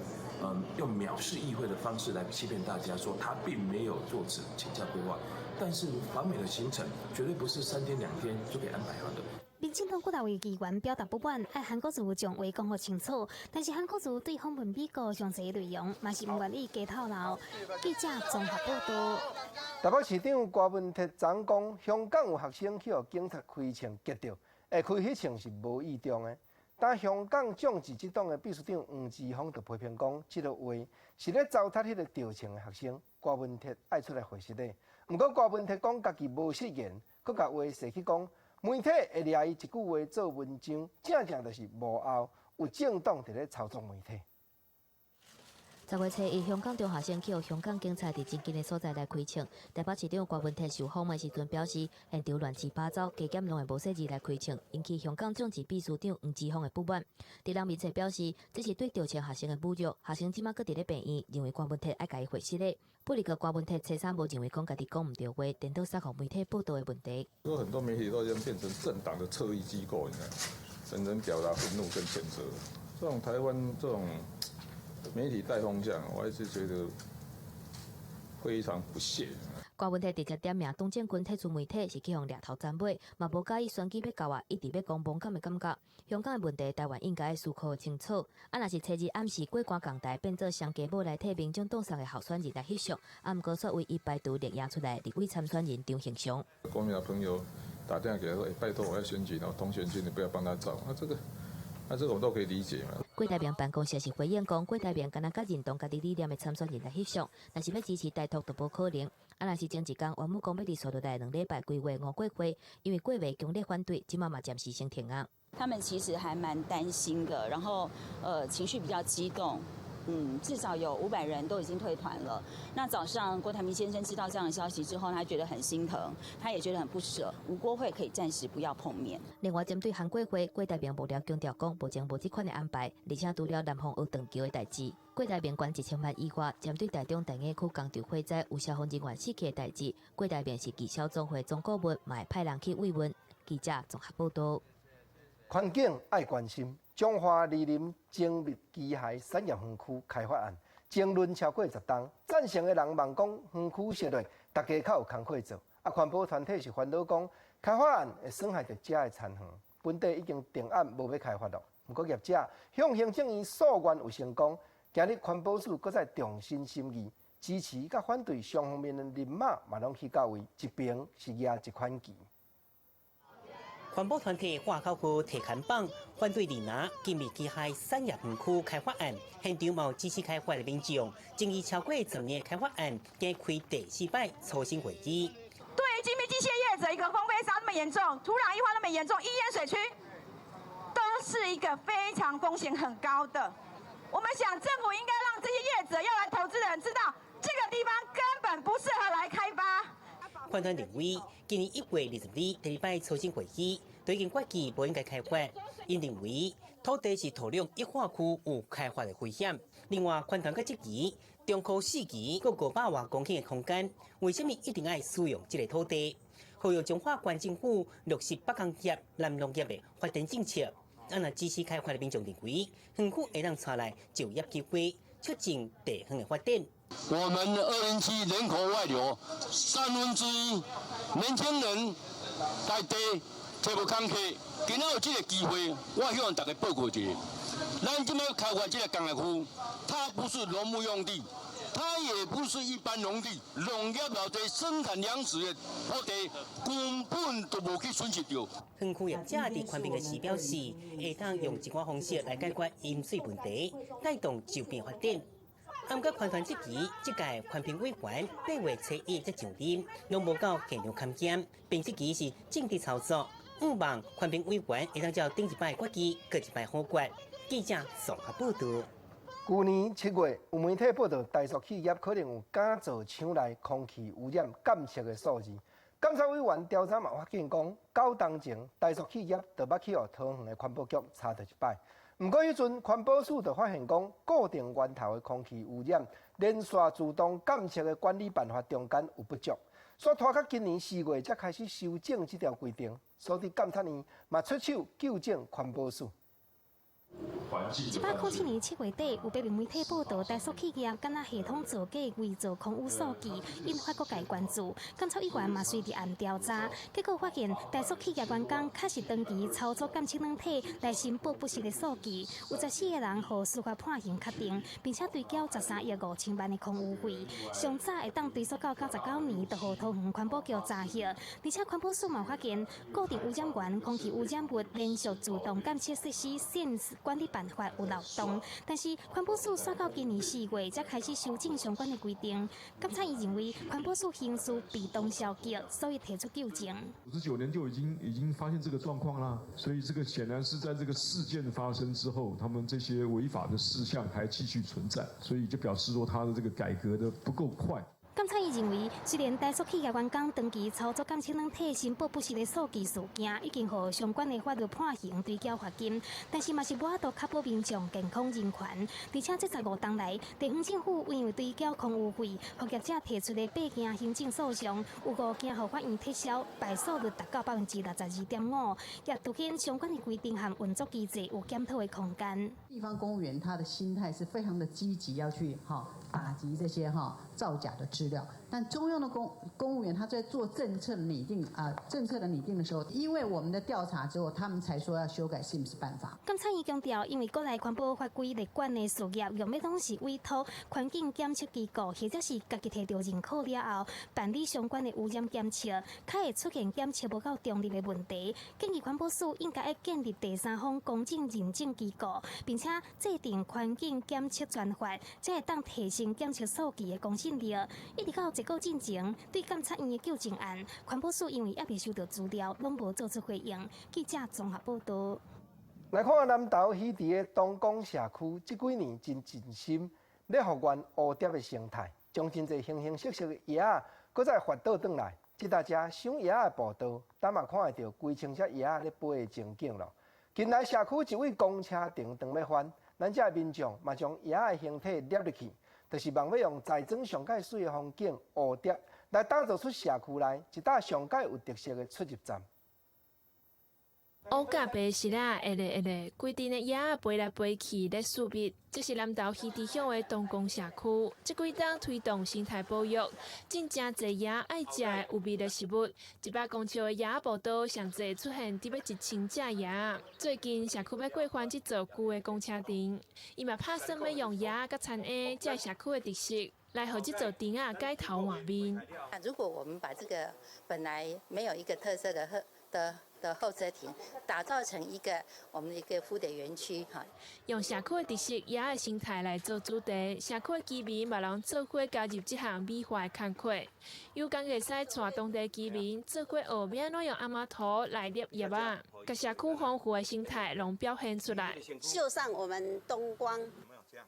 Speaker 20: 用藐視議會的方式來欺騙大家，說他並沒有做此請假規劃。但是訪美的行程絕對不是3天2天就可以安排好的。
Speaker 10: 民進黨幾若位議員表達不滿，愛韓國瑜將話講予清楚。但是韓國瑜對訪問美國詳細內容，嘛是毋願意加透露。記者綜合報導。
Speaker 1: 台北市長柯文哲昨講，香港有學生去予警察開槍擊著，會開彼槍是無意中的。但香港眾志這黨的秘書長黃之鋒就批評講，這个話是咧糟蹋彼个著槍的學生。柯文哲愛出來回實咧。毋過柯文哲講家己無失言，閣共話說去講。媒體會掠伊一句話做文章，正正就是幕後有政黨佇咧操縱媒體。
Speaker 9: 10月初一，香港中學生去予香港警察佇真近的所在來開槍。台北市長柯文哲受訪的時陣表示，現場亂七八糟，加減攏會無細膩來開槍，引起香港眾志秘書長黃之鋒的不滿。佇人面前表示，這是對著槍學生的侮辱，學生這馬閣佇咧病院，認為柯文哲愛共伊回實咧。不過柯文哲初三無認為講家己講毋著話，顛倒殺予媒體報導的問題。
Speaker 21: 說很多媒體都已經變成政黨的側翼機構，你看，人人表達憤怒跟譴責。這種台灣這種媒體帶風向，我還是覺得非常不屑。
Speaker 9: 柯文哲直接點名董政軍退出媒體是去予掠頭斬尾，嘛無佮意選舉欲到啊，一直欲講無仝的感覺。香港的問題，台灣應該思考清楚。啊，若是初二暗時過關講台變做雙家母來替民眾黨送的候選人來翕相，啊，毋過煞為伊排除力贏出來立委參選人張榮祥。
Speaker 21: 國民黨朋友打電話給他說：“欸，拜託我要選舉，然後童選軍你不要幫他找。”啊，這個，那這個我都可以理解嘛。
Speaker 9: 郭台銘辦公室是回應講，郭台銘敢若佮認同家己理念的參選人來翕相，但是欲支持台獨都無可能。啊，若是前一工原本講欲佇紲落來2禮拜規劃吳國會，因為郭會強烈反對，這馬嘛暫時先停啊。
Speaker 22: 他們其實還蠻擔心的，然後情緒比較激動，至少有500人都已經退團了。那早上郭台銘先生知道這樣的消息之後，他覺得很心疼，他也覺得很不捨。吳郭會可以暫時不要碰面。
Speaker 9: 另外，針對韓國會，郭台銘幕僚強調講，目前無這款的安排，而且除了南方學斷橋的代誌，郭台銘捐1000萬以外，針對台中大雅區工廠火災有消防人員死去的代誌，郭台銘是義消總會總顧問，嘛會派人去慰問。記者綜合報導。
Speaker 1: 環境愛關心，彰化二林精密機械產業園區開發案爭論超過10冬，贊成的人望講園區設落，大家較有工課做。啊，環保團體是煩惱講，開發案會損害著遮的田園，本地已經定案無欲開發囉。毋過業者向行政院訴願有成功，今日環保署閣再重新審議，支持佮反對雙方面的人馬嘛攏去到位，一邊是舉一款旗。
Speaker 3: 環保團體喊口號、提看板，反對二林精密機械產業園區開發案，現場嘛有支持開發的民眾，爭議超過10年的開發案，今開第四擺初審會議。
Speaker 4: 對於精密機械業者，一個風飛沙那麼嚴重，土壤液化那麼嚴重，易淹水區，都是一個非常風險很高的。我們想政府應該讓這些業者要來投資的人知道，這個地方根本不適合來開發。
Speaker 3: 環團認為，今年1月22第二擺初審會議，都已經決議無應該開發。𪜶認為土地是土壤液化區有開發的危險。另外，環團閣質疑中科四期閣500外公頃的空間，為啥物一定愛使用這个土地？呼籲彰化縣政府落實北工業、南農業的發展政策。啊，若支持開發的民眾認為，園區會當帶來就業機會，促進地方的發展。
Speaker 5: 我們二林區人口外流1/3，年輕人在地揣無工課，今仔有這个機會，我希望大家報告一下。咱這擺開發這个工業區，它不是農牧用地，它也不是一般農地，農業老地生產糧食的土地根本就無去損失著。
Speaker 3: 園區業者佇環評的時表示，會當用一寡方式來解決飲水問題，帶動周邊發展。毋過環團質疑，這屆環評委員8月初1才上任，攏無到現場勘驗，並質疑是政治操作。向望環評委員會當照頂一擺決議，閣一擺否決。記者綜合報導。
Speaker 1: 舊年7月，有媒體報導，台塑企業可能有假造廠內空氣污染監測的數字。監察委員調查嘛發現講，九冬前台塑企業就捌去予桃園的環保局查著一擺。毋過彼陣環保署就發現講，固定源頭的空氣污染連續自動監測的管理辦法中間有不足，煞拖到今年4月才開始修正這條規定。所以監察院嘛出手糾正環保署。
Speaker 10: 107年7月底，有被媒體報導，台塑企業敢若系統造假、偽造空污數據，引發各界關注。監察委員嘛隨佇案調查，結果發現台塑企業員工確實長期操作監測軟體來申報不實的數據，有14個人予司法判刑確定，並且追繳13億5千萬的空污費。上早會當追溯到99年，就予桃園環保局查獲，而且環保署嘛發現固定污染源、空氣污染物連續自動監測設施 SIMS 管理辦法有漏洞，但是環保署煞到今年4月才開始修正相關的規定。監察院認為環保署行事被動消極，所以提出糾正。
Speaker 18: 99年就已經發現這個狀況啦，所以這個顯然是在這個事件發生之後，他們這些違法的事項還繼續存在，所以就表示說他的這個改革的不夠快。
Speaker 10: 監察院認為，雖然台塑企業員工長期操作監測軟體申報不實的數據事件，已經予相關的法律判刑追繳罰金，但是嘛是無法度確保民眾健康人權。而且這15冬來，地方政府因為追繳空污費，予業者提出的八件行政訴訟，有五件予法院撤銷，敗訴率達到62.5%，也凸顯相關的規定和運作機制有檢討的空間。
Speaker 23: 地方公務員他的心態是非常的積極，要去打擊這些造假的資料。但中央的公務員他在做政策擬定啊政策的擬定的時候，因為我們的調查之後，他們才說要修改 SIMS 辦法。
Speaker 10: 監察院強調，因為國內環保法規列管的事業，用的攏是委託環境檢測機構，或者是家己提著認可了後，辦理相關的污染檢測，較會出現檢測無夠中立的問題。建議環保署應該愛建立第三方公正認證機構，並且制定環境檢測專法，才會當提升檢測數據的公信力。一直到結果進前，對監察院的糾正案，環保署因為猶未收到資料，攏無做出回應。記者綜合報導。
Speaker 1: 來看南投魚池的東港社區，這幾年真盡心咧復原烏蝶的生態，將真濟形形色色的蝶仔，閣再發倒轉來。這搭遮賞蝶仔的步道，咱嘛看會著幾千隻蝶仔咧飛的情景咯。近來社區一位公車亭當欲翻，咱遮的民眾嘛將蝶仔的形體攝入去，就是望欲用在裝上蓋媠的風景烏蝶，來打造出社區內一搭上蓋有特色的出入站。
Speaker 24: 烏佮白色仔，會咧會咧，規陣的蝶仔飛來飛去咧疏密。這是南投魚池鄉的東光社區，這幾冬推動生態保育，種誠濟蝶愛食的有味的食物。100公尺的蝶仔步道上濟出現佇欲1000隻蝶。最近社區欲過翻這座舊的公車亭，伊嘛拍算欲用蝶仔佮田菴這社區的特色，來予這座亭仔改頭換面。
Speaker 6: 如果我們把這個本來沒有一個特色的候車亭，打造成一個我們的一個蝴蝶園區，哈。
Speaker 24: 用社區的特色葉仔的生態來做主題，社區的居民嘛攏做伙加入這項美化的工課。有工會使帶當地居民做伙學欲按怎用亞麻塗來捏葉仔，共社區豐富的生態攏表現出來。
Speaker 7: 繡上我們東光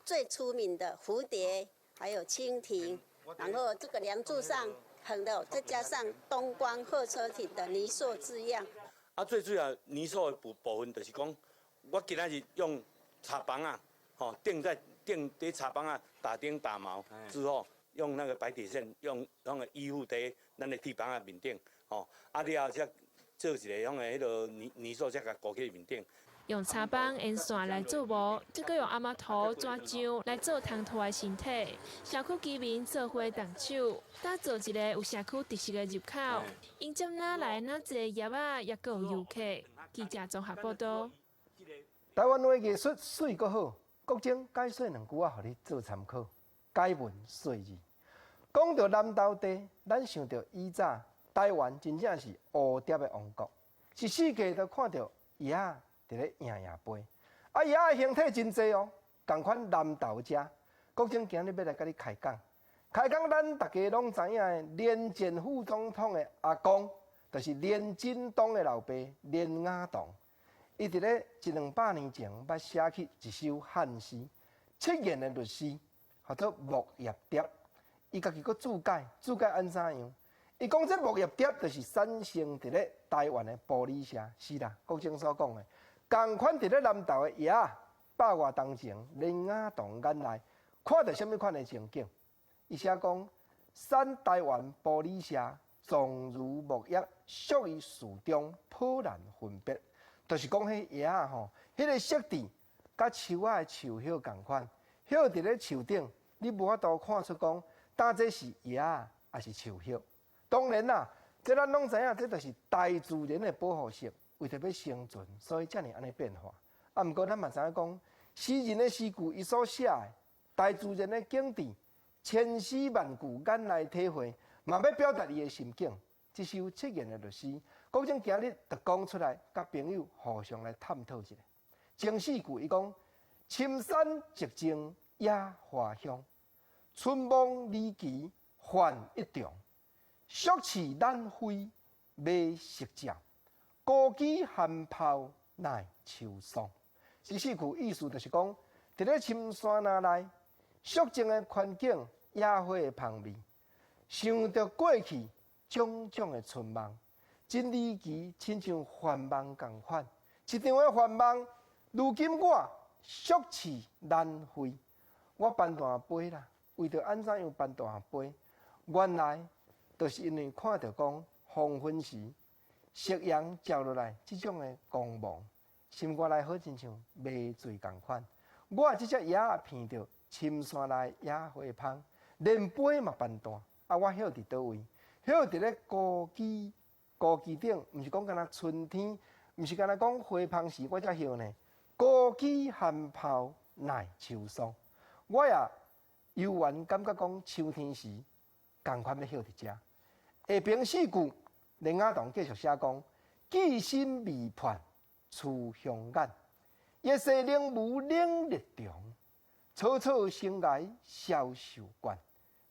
Speaker 7: 最出名的蝴蝶，還有蜻蜓，然後這個梁柱上橫的，再加上東光候車亭的泥塑字樣。
Speaker 8: 啊，最主要泥塑的部分就是講，我今仔日用插枋仔，吼釘在釘佇插枋仔打釘打錨之後，用那個白鐵線用那個依附佇咱的鐵枋仔面頂，吼，啊了後才做一個種的彼囉泥塑，才共糊起面頂。
Speaker 24: 用插枋沿線來做模，這閣用亞麻塗紙漿來做烘托的形體。社區居民做伙動手，打造一个有社區特色的入口，迎接哪來哪濟葉仔，抑閣有遊客。記者綜合報道。
Speaker 1: 台灣話藝術媠閣好，國珍解說兩句仔，予你做參考。解文說字，講到南投地，咱想著以早台灣真正是蝴蝶的王國，是四界都看著蝶仔佇咧營營飛。啊，蝶仔的形體真濟哦，仝款南投遮。國珍今日欲來共你開講，開講咱大家攏知影的連戰副總統的阿公，就是連振東的老爸連雅堂。伊佇咧一兩百年前捌寫起一首漢詩，七言的律詩，號做《木葉蝶》。伊家己閣注解，注解按怎樣？伊講這木葉蝶就是產生佇咧台灣的埔里社，是啦，國珍所講的，仝款佇咧南投的葉仔，百外冬前連雅堂眼內看著啥物款的情景？伊寫講，產台灣埔里社，狀如木葉，屬於樹中，頗難分別。就是講彼葉仔吼，彼個色致佮樹仔的樹葉仝款，葉佇咧樹頂，你無法度看出講，敢這是葉仔抑是樹葉。當然啦，這咱攏知影，這就是大自然的保護色，為著欲生存，所以才會按呢變化。啊，毋過咱嘛知影講，詩人的詩句，伊所寫的大自然的景致，千絲萬句眼內體會，嘛欲表達伊的心境。這首七言的律詩，國珍今日就講出來，佮朋友互相來探討一下。前四句伊講：深山寂靜野花香，春夢離奇幻一場。宿翅懶飛馬夕照，孤枝寒泡耐秋霜。這四句意思就是講，佇咧深山林內，寂靜的環境，野花的芳味，想著過去種種的春夢，真離奇，親像幻夢仝款。一場的幻夢，如今我宿翅難飛，我搬大飛啦。為著按怎樣搬大飛？原來就是因為看著講黃昏時，夕陽照落來，這種的光芒，心肝內好親像麻醉仝款。我這隻葉仔闻著深山內野花芳，連飛嘛辦大。啊，我歇佇佗位？歇佇咧孤枝孤枝頂，毋是講干焦春天，毋是干焦講花芳時，我才歇呢。孤枝寒泡耐秋霜，我也猶原感覺講秋天時，仝款欲歇佇遮。下邊四句，連雅堂繼續寫講：寄身未判雌雄眼，一世冷無冷日長，楚楚生涯消瘦慣，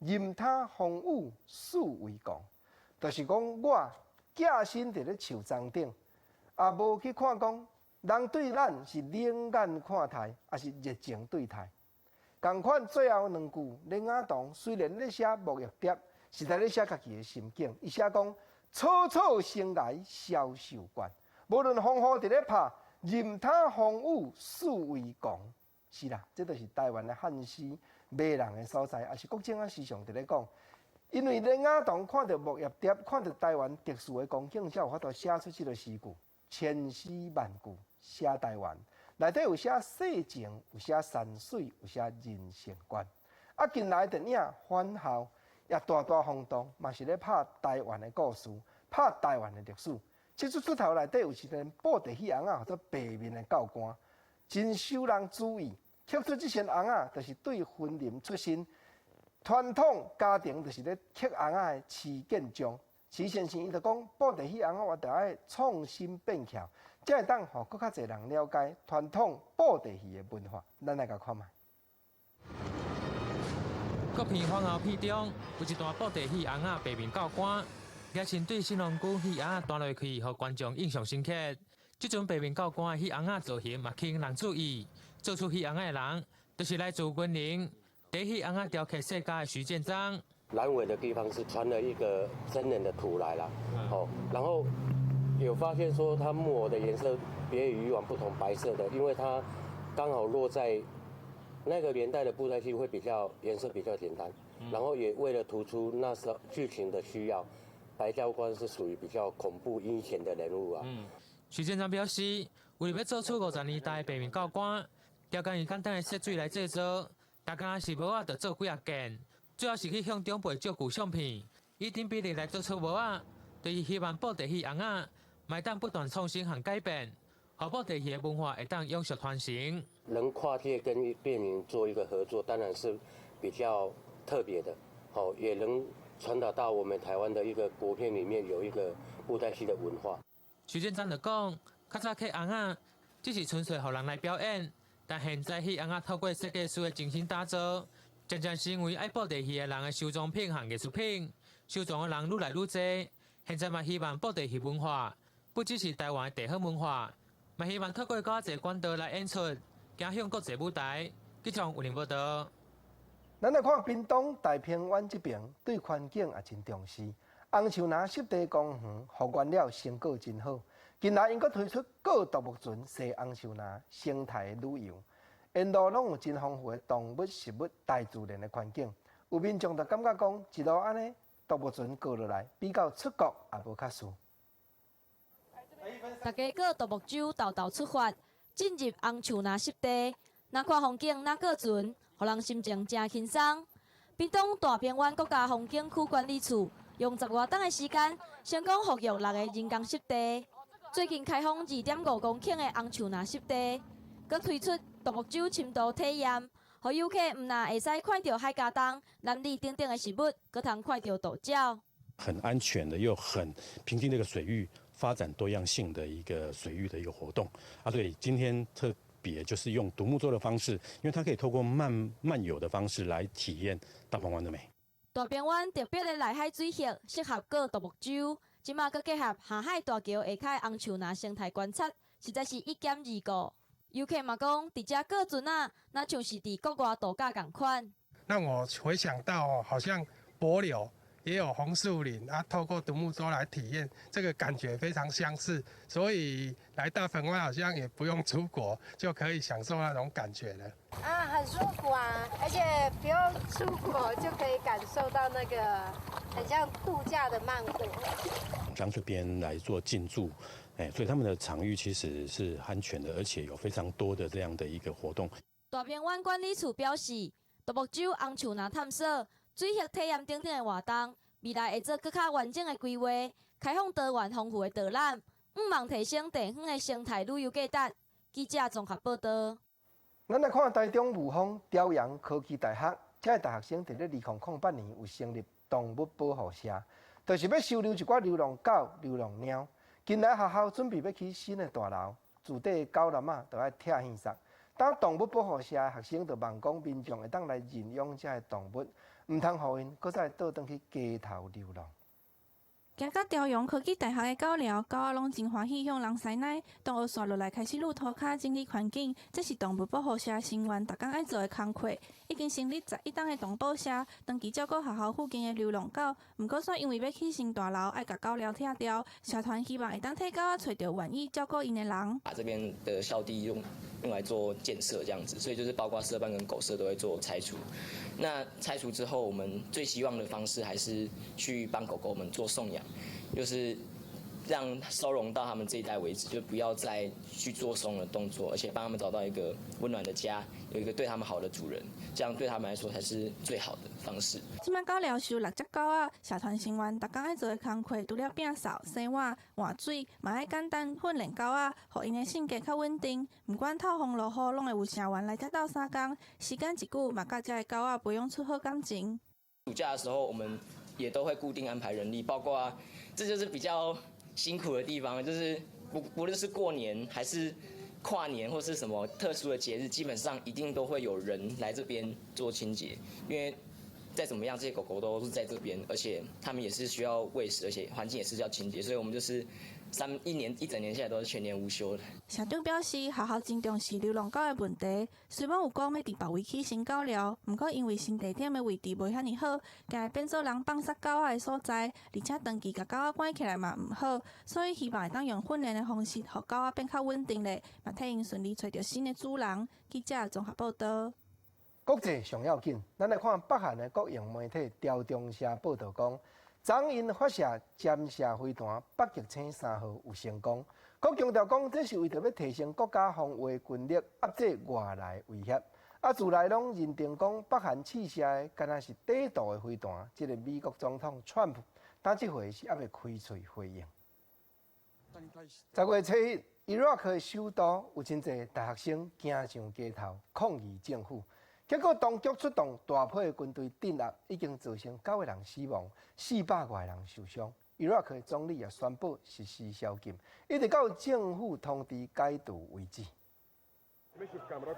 Speaker 1: 任他風雨四圍狂。就是講我寄身佇咧樹叢頂，也無去看講人對咱是冷眼看待，抑是熱情對待。仝款最後兩句，連雅堂雖然咧寫木葉蝶，實在咧寫家己的心境。伊寫講：楚楚生涯消瘦慣，無論風雨佇咧拍，任他風雨四圍狂。是啦，這就是台灣的漢詩迷人的所在，也是國珍仔時常佇咧講。因為連雅堂看著木葉蝶，看著台灣特殊的光景，才有法度寫出這个詩句，千詩萬句寫台灣。內底有寫世情，有寫山水，有寫人生觀。啊，近來電影《返校》也大大轟動，嘛是咧拍台灣的故事，拍台灣的歷史。這出出頭內底有一個布袋戲尪仔，號做白面的教官，真受人注意。刻出這身尪仔，就是對雲林出身。傳統家庭就是咧刻尪仔的徐建章，徐先生伊就講，布袋戲尪仔活動愛創新變巧，才會當予閣較濟人了解傳統布袋戲的文化。咱來共看覓。
Speaker 2: 國片皇后片中有一段布袋戲尪仔白面教官，舉身對新郎官戲尪仔彈落去，予觀眾印象深刻。這陣白面教官的戲尪仔造型嘛吸引人注意，做出戲尪仔的人，就是來自雲林佇戲尪仔雕刻世家的徐建章。
Speaker 11: 闌尾的地方是傳了一個真人的圖來了，哦，然後有發現說它木偶的顏色別與以往不同，白色的，因為它剛好落在那個年代的布袋戲會比較顏色比較簡單，然後也為了突出那時候劇情的需要，白教官是屬於比較恐怖陰險的人物啊。
Speaker 2: 徐建章表示，為了欲做出50年代白面教官，雕工用簡單的色水來製作，大家是模仔就做幾仔件。主要是去向長輩借舊相片，以等比例來做出模仔，就是希望布袋戲尪仔，會當不斷創新和改變，予布袋戲的文化會當永續傳承。
Speaker 11: 能跨界跟電影做一個合作，當然是比較特別的，好，也能傳達到我們台灣的一個國片裡面有一個布袋戲的文化。
Speaker 2: 徐建章就講，較早刻尪仔只是純粹予人來表演，但現在戲尪仔透過設計師的精心打造。漸漸成為愛布袋戲的人的收藏品和藝術品，收藏的人愈來愈濟。現在嘛希望布袋戲文化不只是台灣的地方文化，嘛希望透過較濟管道來演出，走向國際舞台。記者有報道。
Speaker 1: 咱來看屏東大鵬灣這爿對環境也真重視，紅樹林濕地公園復原了，成果真好。近來𪜶閣推出過獨木船踅紅樹林生態旅遊。沿路攏有真豐富的動物、植物、大自然的環境，有民眾就感覺講，一路按呢獨木船過落來，比較出國也無較輸。
Speaker 12: 大家過獨木舟，沓沓出發，進入紅樹林濕地，若看風景，若過船，予人心情誠輕鬆。屏東大鵬灣國家風景區管理處用十外冬的時間，成功復育六个人工濕地。最近開放2.5公頃的紅樹林濕地，閣推出獨木舟深度體驗，予遊客毋但會使看著海茄苳、蘭梨等等的食物，閣通看著渡鳥。
Speaker 13: 很安全的，又很平靜的一個水域，發展多樣性的一個水域的一個活動。啊，對，今天特別就是用獨木舟的方式，因為它可以透過慢慢遊的方式來體驗大鵬灣的美。
Speaker 12: 大鵬灣特別的內海水域，適合過獨木舟。這馬閣結合下海大橋下跤紅樹林生態觀察，實在是一兼二顧。遊客嘛講，佇遮過船仔，若像是佇國外度假仝款。
Speaker 15: 讓我回想到哦，好像帛琉也有紅樹林啊，透過獨木舟來體驗，這個感覺非常相似，所以來大鵬灣好像也不用出國就可以享受那種感覺了。
Speaker 25: 啊，很舒服啊，而且不用出國就可以感受到那個很像度假的曼谷。
Speaker 13: 將這邊來做進駐，哎，所以他們的場域其實是安全的，而且有非常多的這樣的一個活動。
Speaker 12: 大鵬灣管理處表示，獨木舟紅樹林探索、水域體驗等等的活動，未來會做閣較完整的規劃，開放多元豐富的導覽，向望提升地方的生態旅遊價值。記者綜合報道。
Speaker 1: 咱來看台中霧峰朝陽科技大學，遮的大學生佇咧2008年有成立動物保護社，就是欲收留一寡流浪狗、流浪貓。近來學校準備欲起新的大樓，厝底的狗籠仔就愛拆耳殺。當動物保護社的學生就望講民眾會當來認養遮的動物，毋通予𪜶閣再倒轉去街頭流浪。
Speaker 26: 行到朝陽科技大學的狗寮，狗仔攏真歡喜向人施奶。動物紲落來開始擼塗跤整理環境，這是動物保護社成員逐工愛做的工課。已經成立11冬的動保社，長期照顧學校附近的流浪狗。毋過，煞因為欲起新大樓，愛共狗寮拆掉，社團希望會當替狗仔揣著願意照顧𪜶的人。
Speaker 27: 把這邊的校地用來做建設，這樣子，所以就是包括舍辦跟狗舍都會做拆除。那拆除之後，我們最希望的方式還是去幫狗狗們做送養，就是讓收容到他們這一代為止，就不要再去做收容的動作，而且幫他們找到一個溫暖的家，有一個對他們好的主人，這樣對他們來說才是最好的方式。
Speaker 26: 這擺狗寮收六隻狗仔，社團成員逐工愛做的工課，除了摒掃、洗碗、換水，嘛愛簡單訓練狗仔，予𪜶的性格較穩定。毋管透風落雨，攏會有社員來遮鬥相共。時間一久，嘛佮遮的狗仔培養出好感情。
Speaker 27: 暑假的時候，我們也都會固定安排人力，包括這就是比較辛苦的地方，就是不論是過年還是跨年或是什麼特殊的節日，基本上一定都會有人來這邊做清潔，因為再怎麼樣，這些狗狗都是在這邊，而且它們也是需要餵食，而且環境也是要清潔，所以我們就是三一年一整年下來都是全年無休的。
Speaker 26: 社長表示，學校真重視流浪狗的問題，雖罔有講欲佇別位起新狗寮，毋過因為新地點的位置無遐爾好，驚會變做人放殺狗仔的所在，而且長期共狗仔關起來嘛毋好，所以希望會當用訓練的方式，予狗仔變較穩定咧，嘛替𪜶順利揣著新的主人。記者綜合報導。
Speaker 1: 國際上要緊，咱來看北韓的國營媒體朝中社報導講，昨𪜶發射潛射飛彈北極星3號有成功。閣強調講，這是為著欲提升國家防衛軍力，遏制外來威脅。啊，自來攏認定講，北韓試射的敢若是短途的飛彈。這個美國總統川普，但這回是猶未開喙回應。10月7日，伊拉克的首都有真濟大學生行上街頭抗議政府。結果當局出動大批的軍隊鎮壓，已經造成9個人死亡，400外人受傷。伊拉克總理也宣布實施宵禁，一直到政府通知解除為止。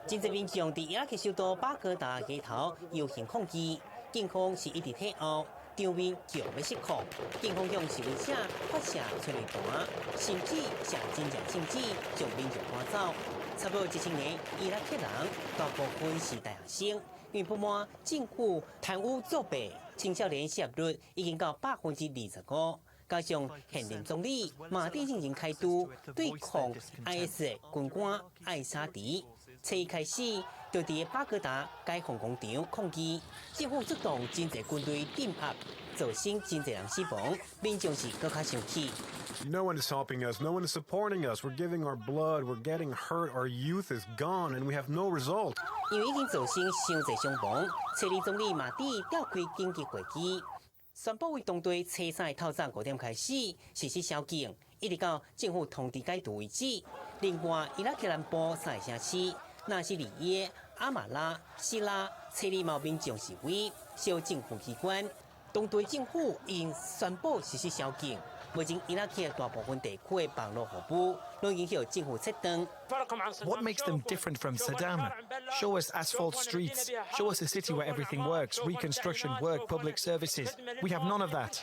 Speaker 3: 真濟民眾佇伊拉克首都巴格達街頭遊行抗議，警方是一直退後，場面強欲失控。警方向示威者發射催淚彈，甚至射真正槍支將民眾趕走。差不多1000个伊拉克人，大部分是大學生，因為不滿政府貪污作弊，青少年失業率已經到25%。加上現任總理馬蒂進行開刀對抗 IS 的軍官艾沙迪，初一開始就佇巴格達解放廣場抗議，政府出動真濟軍隊鎮壓，造成真濟人死亡，民眾是閣較生氣。
Speaker 14: No one is helping us. No one is supporting us. We're giving our blood. We're getting hurt. Our youth is gone, and we have no result.
Speaker 3: 因為已經造成傷濟傷亡，初二總理馬蒂召開緊急會議，宣布為當地初三的透早5點開始實施宵禁，一直到政府通知解除為止。另外，伊拉克南部三個城市納西里耶、阿馬拉、希拉、初二嘛有民眾示威，燒政府機關。當地政府已經宣布實施宵禁。目前伊拉克大部分地區的網路服務攏已經予政府切斷。
Speaker 16: What makes them different from Saddam? Show us asphalt streets. Show us a city where everything works, reconstruction, work, public services. We have none of that.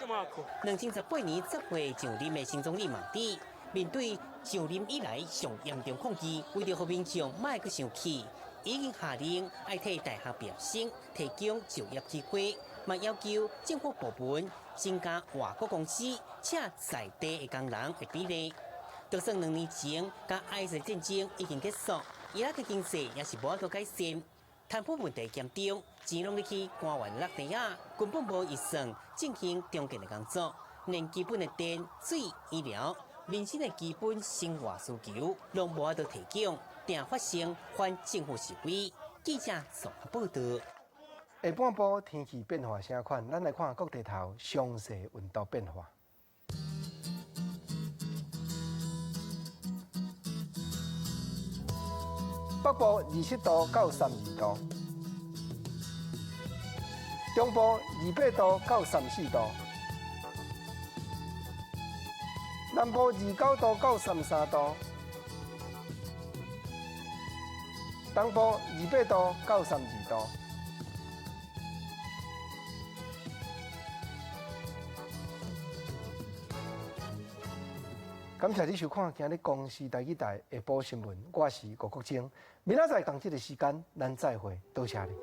Speaker 3: 2018年10月上任的新總理馬蒂，面對上任以來上嚴重抗議，為著予民眾莫閣生氣，已經下令愛替大學畢業生提供就業機會，嘛要求政府部門增加外國公司請在地的工人的比例。就算2年前，佮 IS 戰爭已經結束，伊拉克經濟也是無法度改善，貪腐問題嚴重，錢攏入去官員落袋仔，根本無預算進行重建的工作，連基本的電、水、醫療、民生的基本生活需求攏無法度提供，定發生反政府示威。記者綜合報導。
Speaker 1: 下半晡天氣變化啥款？咱來看各地頭詳細溫度變化。北部27度到32度，中部28度到34度，南部29度到33度，東部28度到32度。感謝你收看今日公視台語台下晡新聞，我是吳國清。明仔載仝這个時間，咱再會，多謝你。